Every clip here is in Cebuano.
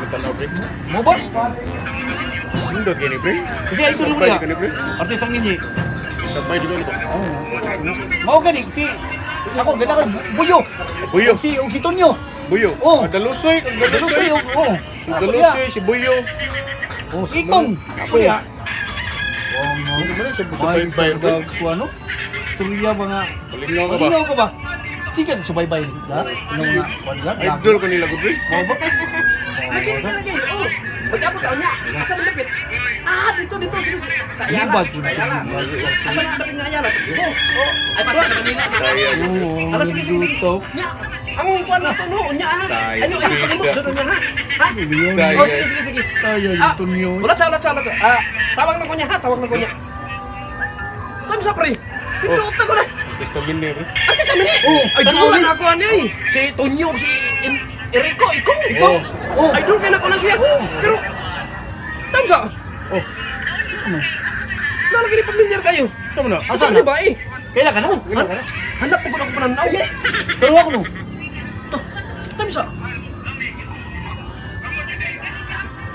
Tanaw, pre. Mo ba? Nindot gini, pre. Kasi idol mo Sabay niya. gani, pre. Artist ang ninyi. Sabay di ba ba? Mao gani si ako gana ko Buyo. Buyo. Og si Tonyo. Buyo. Oh. Ah, Dalusoy, kag Dalusoy Dalusoy. og oh. Si Ako diha. Dalusoy, si Buyo. Oh, si Ikong. Ako diha. Oh, mo. Ano man sa subaybay, pre? Ano? Istorya mga Malingaw ka ba? Malingaw ka ba? Sige, subaybay sila. Ano nga? Kuan lang. Idol ko nila ko, pre. Mao ba? Lagi, lagi, lagi. Oh, mag-abot taon niya. Asa man dapit? Ah, dito, dito. Sige, sa Ayala. Libag. Sa Ayala. Asa na dapit nga Ayala? Sa Cebu. Oh, ay, pasa sa Manila. Oo, Ala, sige, sige, sige. dito. Nya, ang kuan na to, no? Nya, ha? Sayang. Ayo, ayo, kalimot dyan, nya, ha? Ha? Sayang. Oh, sige, sige, sige. Kaya Ah, yung Tonyo. Ulat sa, ulat sa, ulat sa. Ah, tawag na ko niya, ha? Tawag na ko niya. Kami sa pre. Pinduot na ko na. Artista bini, pre. Artista man eh. Oh, Ay, tanaw dulan ni. ako ani eh. Si Tonyo, si Enrico, ikaw. Ikaw. Oh. Ay, doon kayo na ko na siya. Pero, tamsa. Oh, Nalagi ni pamilyar kayo. tama na. Asa Asa na na? ba eh? Kaila ka na? Hanap po ko na ako pananaw. Pero ako no. Tamsa.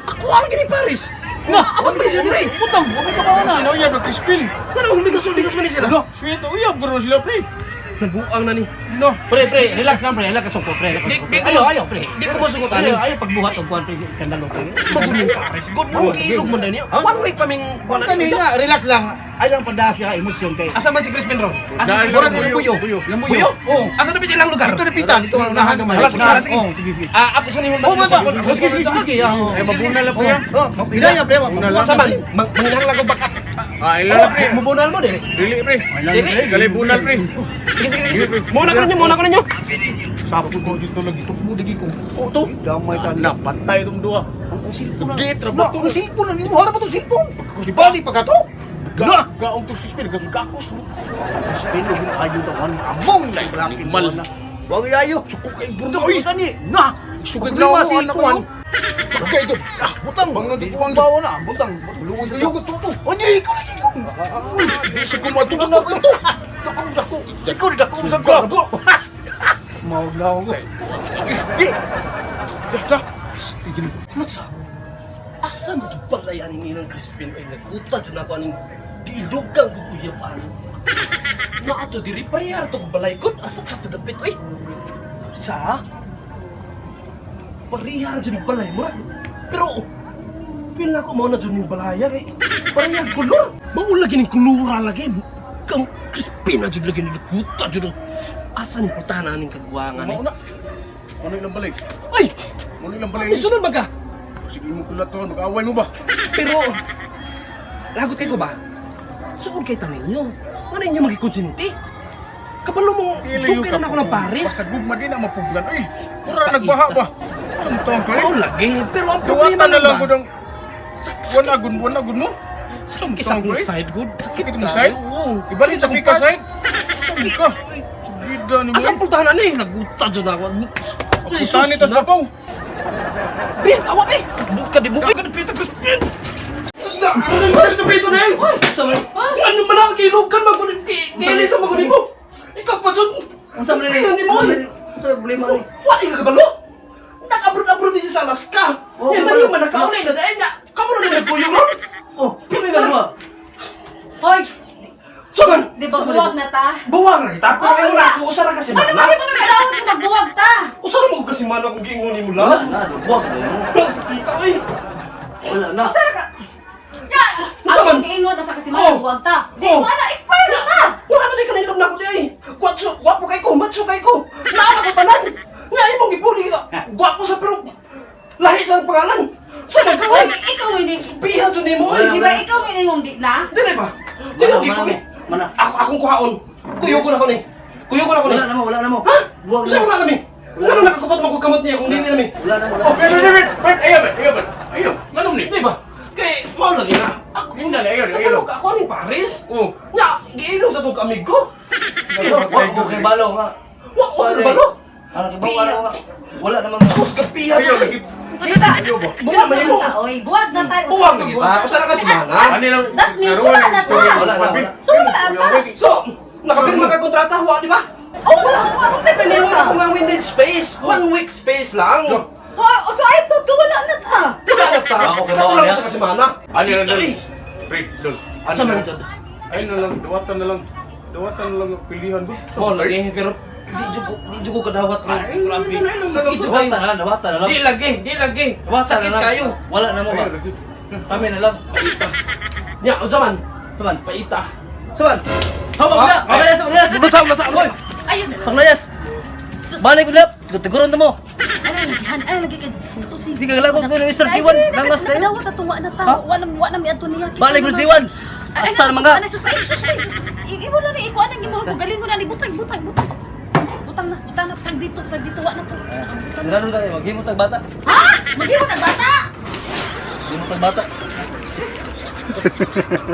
Ako alam ni Paris. Na, Abot man siya dire. Butang, wala ka ba na? Sino uyab na Crispin? Ano, ligas ligas man ni sila. Ano? Sweet, uyab guro sila, pre. Nabuang na ni. No. Pre, pre, relax lang pre, relax ka pre. Di ko Ayo, mas- ayo pre. Di ko masugot ani. Ayo, ayo pagbuhat og kuan pre, iskandalo pre. Maguning Paris. God, Oh, mo giilog man na niya. Ah? One week kaming kuan na Kani nga, relax lang. Ay lang pada siya emosyon kay. Asa man si Crispin ron? Asa si Dahil Crispin? Mura ng buyo. Buyo. Lambuyo. Buyo? Oh. Asa na ilang lugar? Dito na pita, dito ang unahan naman. Hala, sige, hala, sige. Oh, sige, sige. Ah, ako sa nimo Oh, ba? Sige, sige, sige, sige. Ah, oh. Ay, mabunal na, pre. ah. Oh, hidaya pre, Mabunal lang. Sa man, manginahanglan lang ko backup. Ah, ila na, pre. Mubunal mo dire. Dili, pre. Dili. Gali bunal, pre. Sige, sige, sige. Muna ko ninyo, muna ko ninyo. Sapo Ko dito lagi. mo digi ko. Oh, to. Damay ta. Napatay itong duha. Ang cellphone na. Gate, Na, ang cellphone na nimo harap to cellphone. Ibali pa ka to. Na. Gaong to Crispin, gakos. Spin og ayo na kan. Among na blaki Mal. na. Wag ayo. Suko kay burdo Oy, oy. kani. Na. Sugod Problema na si ako, anak Kuan. ko. Pagka ito. Ah, butang. Bangon Di to, ko bawa na. Butang. Luoy sa Ayoko to to. Onya, ikaw lagi ko. Di sa kumato Dako to. to. Dako dako. Ikaw ni dako sa ko. Mao na ako. Di. Dah, dah. Tigil. Mutsa. Asa mo gibalayan ni ng Crispin ay naguta jud ako aning giilugan ko uyab ani. Naato diri parehar to balay ko asa ka to dapit oy. Sa parehar jud yung balay mo. Pero feel na ko mao na jud ning balaya kay parehar kolor. Mao lagi ning kolora lagi. Kang Crispin na jud lagi nilukuta jud. Asa ning putahan aning kagwangan eh. Mao na. Ano ilang balay? Ay! Ano ilang balay? May sunod man ka? Sige mo kulat to, mag-away mo ba? Pero, lagot kayo ko ba? Suod kay tanin nyo. Ano inyo magkikonsinti? Kabalo mo, dugay na ako ng Paris. Basta gugma di na mapuglan. Ay, mura nagbaha ba? Samtang ka Oo, eh. lagi. Pero ang problema Duwata na lang lang ko ba? ng wanagon, wanagon mo. Sakit kay sa akong eh. side, good. Sakit Sakit mo side? Oo. Ibalik sa akong pika part. side. Sakit ka. Bida ni mo. Asa ang pultahan na eh? Naguta dyan ako. Putahan ni tas babaw. Bin, awa be! Buka di buka. Pita Crispin! Na, ano naman ito pito na eh? Ano man ang kilugan magunin? Kili sa magunin mo! Ikaw pa dyan! Unsa man ni? Ano mo eh? Unsa problema ni? Wala ka kabalo? Nag-abroad-abroad din siya sa Alaska. Oh, Eh, kabalo. man yung manakaunay na dahil niya. Kamu na nagkuyong ron. Oh, pili na mo. Hoy, So man, di ba buwag na ta? buwang na kita. Pero Oh, ingon wala. ako, usa na kasi Ano mana. ba di ba magkadawat kung magbuwag ta? Usa na mo kasi mana kung giingon ni mo Wala lang. na, buwag na. Sakita, oy. Wala na. Usa na ka. Ya, Unsa man? ako giingon usa ka si Oh. mana buwag ta. Di Oh. mo na expire na ta. Wala na di ka nahilom na ako di ay. Gwatso, gwapo kay ko, macho kay ko. Naana ko tanan. Nga imong gipuli sa gwapo sa pero lahi sa pangalan. Sa nagkaway. Oy, ikaw ini. Biha jud nimo oy. Di ba ikaw may ningong di na? Dili ba? Dili Mana, gi ko. mana, mana. Ako akong kuhaon. Kuyog ko na ko ni. Kuyog ko na ko ni. Wala na mo, wala na mo. Ha? Buwag Sa na. wala nami. Wala na nakakupot mo ko kamot niya kung dili nami. Wala na mo. Oh, wait, wait, wait, wait, ayaw ba? Ayaw ba? Ayaw. Nganong ni? Di ba? Kay mao lagi na. Ako Hindi na, ayaw, ayaw. Kabalo ka ako ni Paris. Oh. Nya, giilong sa tong kamig ko. Wa ko kay balo nga. Wa ko balo. Ano kay balo nga. Wala naman. Sus kapiha Ayaw jud. lagi. Di ta. Ayaw ba? Buwag Buwag na mo. na ta, oy. Buwag na tayo. Usa Buwag ka na kita. buwag. Usa na ka semana. Ano lang? That means wala na ta. Wala na, wala. So, wala ta. So, nakapirma ka kontrata, wa di ba? Oh, wala wala mong Kaya tayo. ako nga we need space. One week space lang. So, so I thought ko wala na ta. Ta. Ako kay Kato mao lang niya. sa kasimana. Ano na Ito lang? eh. Pre, dol. Ano Sa na man lang? jud. Ayun na lang, dawatan na lang. Dawatan na lang ang pilihan ba? Mao lagi pero di jud ko kadawat pre. Ay, Grabe. ay, ay, ay, Sakit jud kayo. Dawatan na lang, dawatan na lang. Di lagi, di lagi. Dawatan na Sakit lang. kayo. Wala na mo ba? Kami na lang. Paita. Nya, unsa man? Saman. Paita. Saman. Hawak na. Ah, Panglayas, panglayas. Unsa unsa unsa? Ayun. Panglayas. Sus. Balik mo na. Tiguron na mo. Ay, lagihan. Ay, lagi kay ito si. Di ka galakop ko ng Mr. G1. Langas kayo. Nakadawat ato wa na ta. Ha? Wa na mi ato niya. Kita Balik mo naman. si Juan. Ay, Asa ay, naman nga? Ay, sus, ay, sus, ay, sus. Imo na ni iko anang imo ko galing ko na ni butang butang butang. Butang na, butang na pasag dito wa na to. Butang na. Ganun tayo, maghimot tag bata. Ha? Maghimo tag bata. Maghimot tag bata.